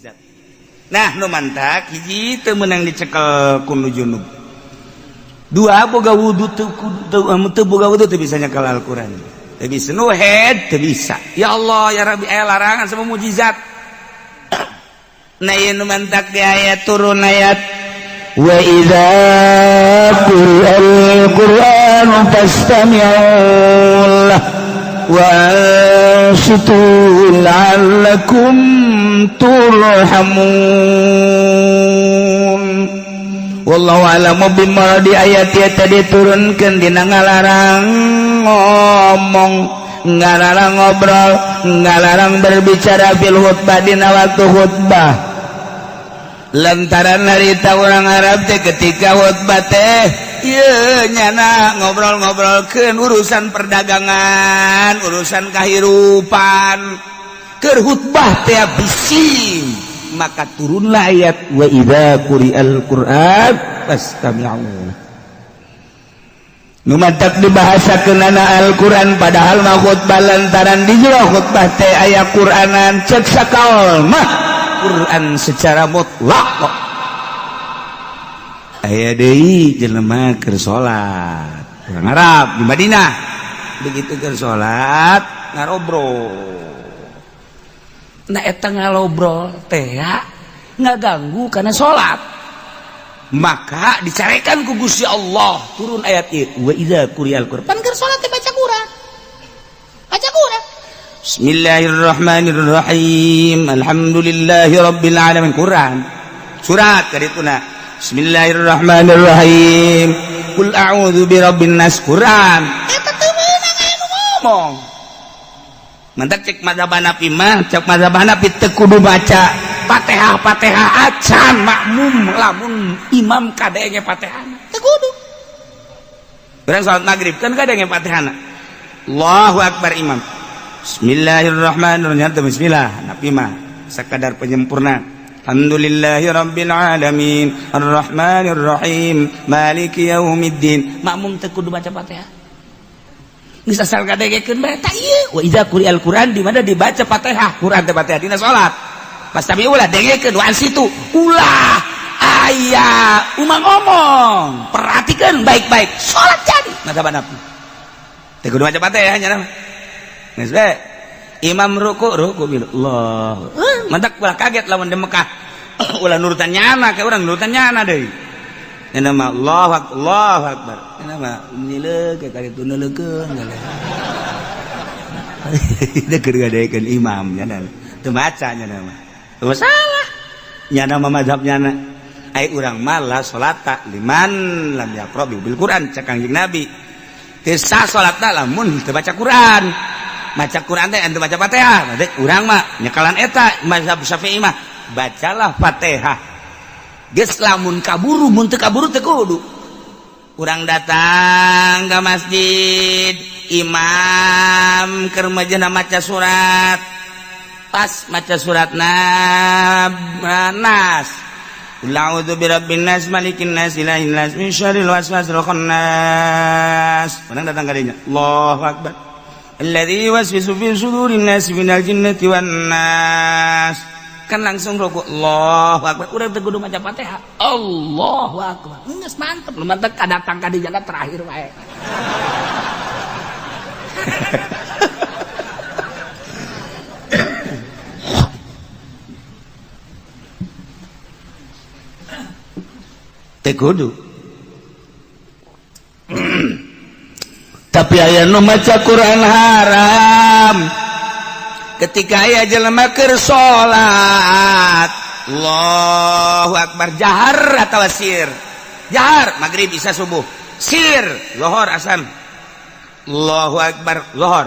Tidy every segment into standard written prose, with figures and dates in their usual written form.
mukjizat. Nah nu mantak hiji teu meunang dicekel ku nu junub. Dua boga wudu teu teu boga wudu teu bisa nyekel Al-Qur'an. Teu bisa nu head teu bisa. Ya Allah ya Rabbi aya larangan sama mukjizat. Nah ieu nu mantak di ayat turun ayat wa idza quri'al qur'anu fastami'u lahu wa ansitu la'allakum turhamun. Wallahu a'lamu bima di ayat ieu tadi turunkeun dina ngalarang ngomong, ngalarang ngobrol, ngalarang berbicara fil khutbah dina waktu khutbah. Lantaran harita orang Arab teh ketika khutbah teh ieu nyana ngobrol-ngobrolkeun urusan perdagangan, urusan kahirupan. Keur khutbah teh bising, maka turunlah ayat wa idza quri'al Qur'an fastami'u. Nu mantak dibahasakeunana Al-Qur'an padahal mah khutbah lantaran di jero khutbah teh aya Qur'anan cek sakaol mah Quran secara mutlak kok. Aya deui jelema keur salat urang Arab di Madinah begitu keur salat ngarobrol. Nah eta ngalobrol teh ngaganggu kana salat, maka dicarekan ku Gusti Allah turun ayat ieu wa idza quri'al Qur'an keur salat teh baca Quran, baca Quran. Bismillahirrahmanirrahim. Alhamdulillahi rabbil alamin. Quran. Surat kadituna. Bismillahirrahmanirrahim. Qul a'udzu birabbin nas. Quran. Eta teu meunang aya nu ngomong. Mantak cek mazhab Hanafi mah, cek mazhab Hanafi teu kudu baca Fatihah Fatihah acan makmum lamun imam kadenge Fatihah. Teu kudu. Urang salat maghrib kan kadenge Fatihahna. Allahu akbar imam. Bismillahirrahmanirrahim. Bismillah. Nabi mah sekadar penyempurna. Alhamdulillahi rabbil alamin, arrahmanir rahim, maliki yaumiddin. Makmum teu kudu baca Fatihah. Geus asal kadengekeun bae ta ieu. Wa idza quri'al Qur'an di mana dibaca Fatihah, Qur'an teh Fatihah dina salat. Pasti ulah dengekeun wa ansitu. Ulah aya umang ngomong. Perhatikan baik-baik. Salat jadi. Mazhab Hanafi. Teu kudu baca Fatihah nya mah. Geus bae. Imam ruku ruku bil Allah. Mantak ulah kaget lamun di Mekah. Ulah nurutan nyana ka urang nurutan nyana deui. Nya mah Allahu akbar, Allahu akbar. Nya mah nyileuk ka ditu neuleukeun. Deui keur ngadekeun imam nya teu maca nya mah. Teu salah. Nyana mah mazhab nyana. Ai urang mah la salata liman lam yaqra bil Quran cek Kangjeng Nabi. Teu sah salatna lamun teu baca Quran. Baca Quran teh ente baca Fatihah. Berarti urang mah nyekalan eta mazhab Syafi'i mah bacalah Fatihah. Geus lamun kaburu mun teu kaburu teu kudu. Urang datang ke masjid, imam keur majena maca surat. Pas maca surat Nas. Qul a'udzu birabbin nas, malikin nas, ilahin nas, min syarril waswasil khannas. Urang datang ka dinya. Allahu akbar. Alladzi yuwaswisu fi sudurin nas minal jinnati wan nas. Kan langsung ruku Allahu akbar. Urang teu kudu maca Fatihah. Allahu akbar. Geus mantep, lu mantep kadatang ka dinya terakhir wae. Teu kudu. Tapi aya nu maca Quran haram. Ketika aya jelema keur salat, Allahu akbar jahar atawa sir. Jahar maghrib isya subuh. Sir lohor asam. Allahu akbar lohor.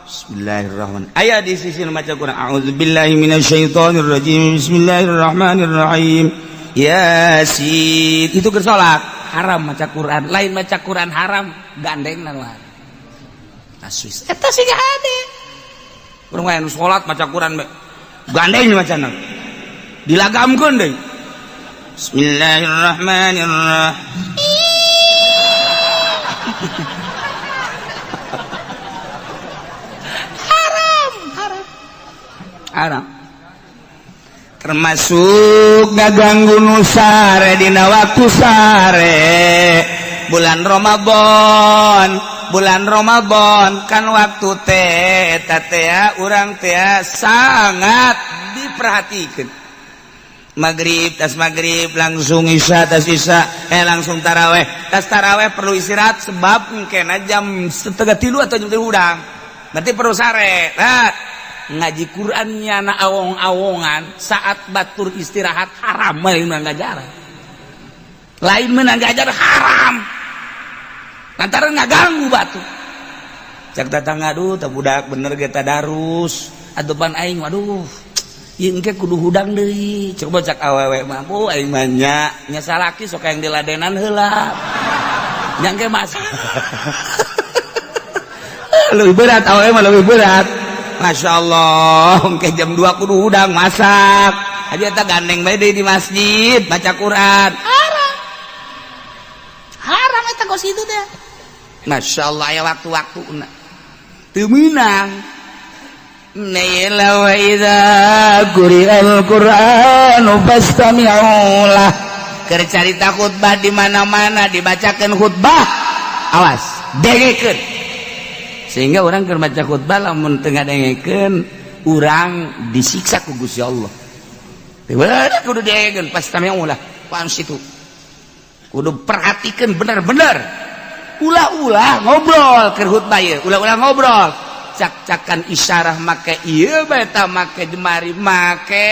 Bismillahirrahmanirrahim. Aya di sisi nu maca Quran, a'udzubillahi minasyaitonir rajim. Bismillahirrahmanirrahim. Yasin. Itu keur salat. Haram maca Quran, lain maca Quran haram, gandeng na luar. Taswis. Eta sih hade. Urang aya nu salat maca Quran bae. Gandeng macana. Dilagamkeun deui. Bismillahirrahmanirrahim. Haram, haram. Haram. Termasuk ngaganggu nu sare dina waktu sare bulan Ramadan. Bulan Ramadan kan waktu teh eta teh urang teh sangat diperhatikan. Maghrib, tas maghrib langsung isya, tas isya langsung taraweh, tas taraweh perlu istirahat sebab mungkin jam 2:30 atau jam 3 hudang, berarti perlu sare. Nah, ngaji Qurannya na awong-awongan saat batur istirahat haram, lain menang ngajar, lain menang ngajar haram lantaran ngaganggu batu. Cak datang, aduh, tak budak bener ge tadarus atupan aing, waduh, ieu engke kudu hudang deui. Coba cak awewe mah, oh, aing mah nya nya salaki sok yang diladenan heula nya engke mas lebih berat, awewe mah lebih berat. Masya Allah, engke jam 2 kudu hudang masak aja, eta gandeng bae deui di masjid baca Quran. Haram, haram eta kos itu teh. Masya Allah, ya waktu-waktu teu meunang. Naila wa idza quri'al Qur'anu fastami'u lah. Keur carita khutbah, di mana-mana dibacakeun khutbah, awas, dengekeun. Sehingga orang keur maca khutbah lamun teu ngadengekeun, urang disiksa ku Gusti Allah. Teu kudu dengekeun, fastami'u lah wa ansitu. Kudu perhatikan bener-bener. Ulah-ulah ngobrol keur khutbah ieu, ulah-ulah ngobrol. Cak-cakan isyarah make ieu bae, ta make jemari, make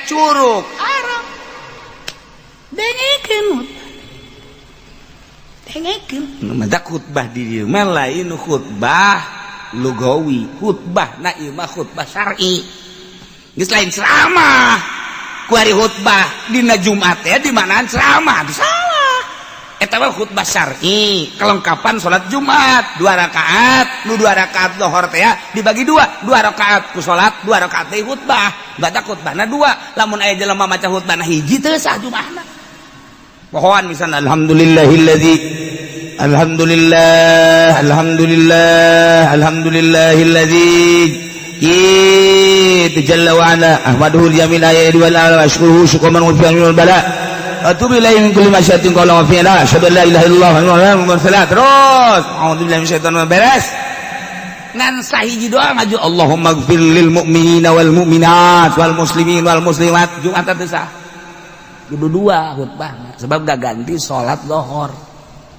curug. Haram. Dengekeun. Dengekeun. Matak khutbah di dieu mah lain khutbah lugawi, khutbah na ieu mah khutbah syar'i. Geus lain ceramah. Ku ari khutbah dina Jumat teh di manaan ceramah, salah. Eta mah khutbah syar'i, kelengkapan salat Jumat, 2 rakaat, nu 2 rakaat lohor teh dibagi dua, 2 rakaat ku salat, 2 rakaat teh khutbah. Baca khutbahna dua, lamun aya jelema maca khutbahna hiji teu sah Jumatna. Pohoan misalna alhamdulillahilladzi, alhamdulillah, alhamdulillah, alhamdulillahilladzi itu jalla wa ala ahmaduhu al-jamil ayati wal ala ashkuruhu syukran wa fi bala atubu ilaihi min kulli masyatin qala wa fi'la asyhadu an la ilaha illallah wa anna muhammadan terus a'udzu billahi minasyaitonir beres ngan sahiji doa ngaju Allahumma gfir lil mu'minina wal mu'minat wal muslimin wal muslimat. Jumat teu sah, kudu dua khutbah sebab gak ganti salat zuhur.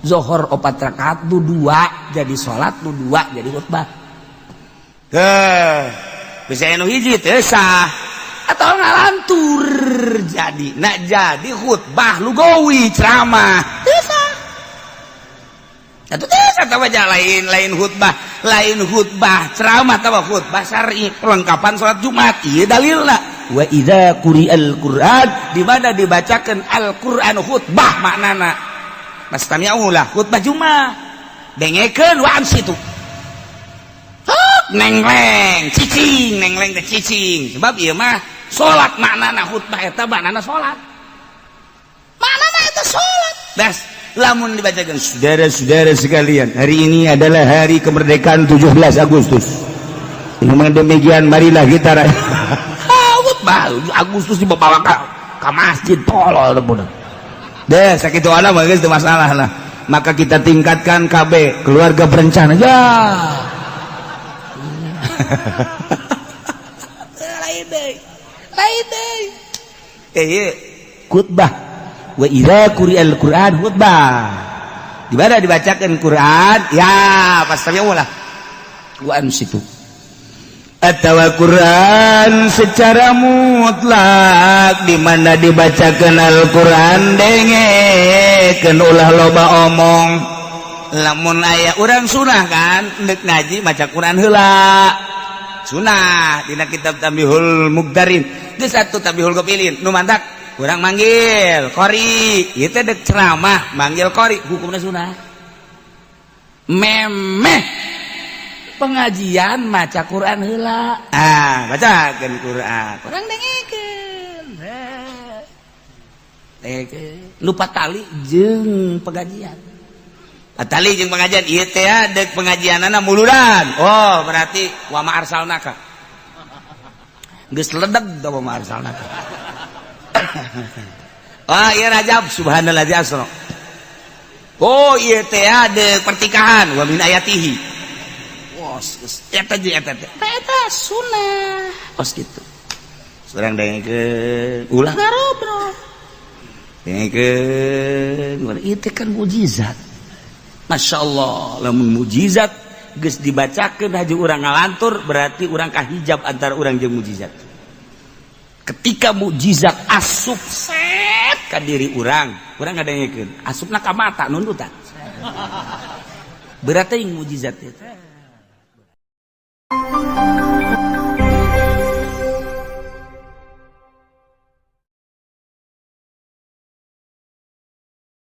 Zuhur 4 rakaat nu 2 jadi salat, nu 2 jadi khutbah. Heh, bisa anu hiji teu sah atau ngalantur jadi nak jadi khutbah lugawi ceramah teu sah. Atuh teu sah tah lain, lain khutbah, lain khutbah ceramah, tawa khutbah syar'i kelengkapan salat Jumat. Ieu dalilna wa idza quri'al Qur'an, di mana dibacakeun Al-Qur'an khutbah maknana fastami'u lah khutbah Jumat, dengekeun wa ansitu. Nengleng cicing, nengleng teh cicing, sebab ieu mah salat maknana khutbah eta maknana salat, maknana eta salat. Das lamun dibacakeun saudara-saudara sekalian, hari ini adalah hari kemerdekaan 17 Agustus. Memang demikian, marilah kita khutbah Agustus dibawa ka masjid, tolol budak. Deh sakitu ana mah geus teu masalah lah. Maka kita tingkatkan KB, keluarga berencana ya. Lain deui, lain deui. Eh, khutbah wa idza quri'al Qur'an khutbah. Di mana dibacakan Quran ya pastami'u lah wa ansitu. Atau Quran secara mutlak di mana dibacakan Al-Quran dengekeun, ulah loba omong. Lamun aya urang sunah kan ndek ngaji maca Quran heula sunah dina kitab Tambihul Mugdarin geus satu Tambihul Gopilin nu mantak urang manggil qori ieu teh dek ceramah manggil qori hukumna sunah. Memeh pengajian maca Quran heula, ah bacakeun Quran urang dengekeun, dengekeun lupa tali jeung pengajian. Tali jeung pengajian ieu teh dek pengajianana muludan. Oh berarti wa ma arsalnaka geus ledeg da wa ma arsalnaka. Wah, iya, Rajab, subhanallah asra. Oh iya teh, ada pertikahan, wa min ayatihi. Wah, eta jeung eta teh eta sunnah kos kitu. Urang dengekeun, ulah ngarobrol, dengekeun. Ieu kan mujizat, Masya Allah. Lamun mujizat geus dibacakeun haji urang ngalantur, berarti urang kahijab antara urang jeung mujizat. Ketika mujizat asup set ka diri urang, urang ngadengekeun, asupna ka mata nundutan, berarti yang mujizat itu.